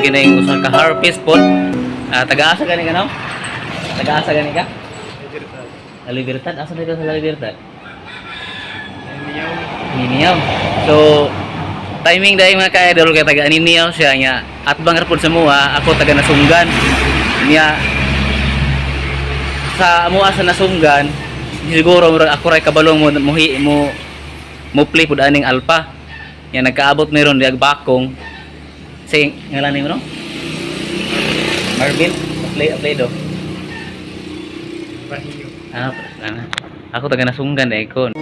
Kining usa ka harpist pod. Ah, taga-asa gani ka, no? Taga-asa gani ka? La Libertad, asa dito sa La Libertad? Niniyaw. So, timing dahil, mga ka-idol, kay taga Niniyaw siya nga at bangar pod sa mua, ako taga Nasunggan. Niya sa amoa sa Nasunggan, siguro murag ako ray kabalong mo mo mo, mo play pod aning alpha. Ya nagkaabot meron diag bakong. Say ngalan nimo, no? Marvin, play play do. Ah, ana. Ako taga Nasunggan eh ko.